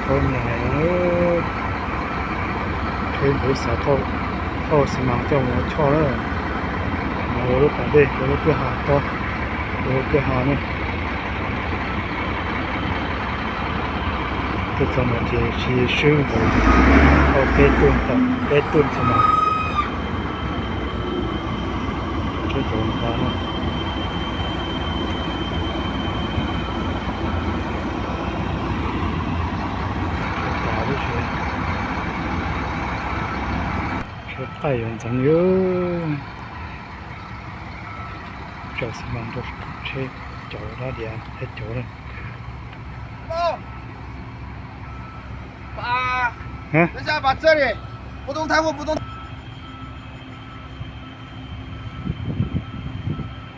Tau niam hais no, tsheb npuv xav thauj xi mas coj mus ua choj na. Mas ua lub pas dej, ua lub kwj ha tob, ua lub kwj ha na. Tuaj txog no ces tsis swb nkaus, tau peb tuj, peb tuj xi mas. Tsheb tau nqa na. Tsheb tas lub tsheb, tsheb qaij yuav ntxeev yog tsaws xi mas rau tsheb cauv dab diav thiab cauv na.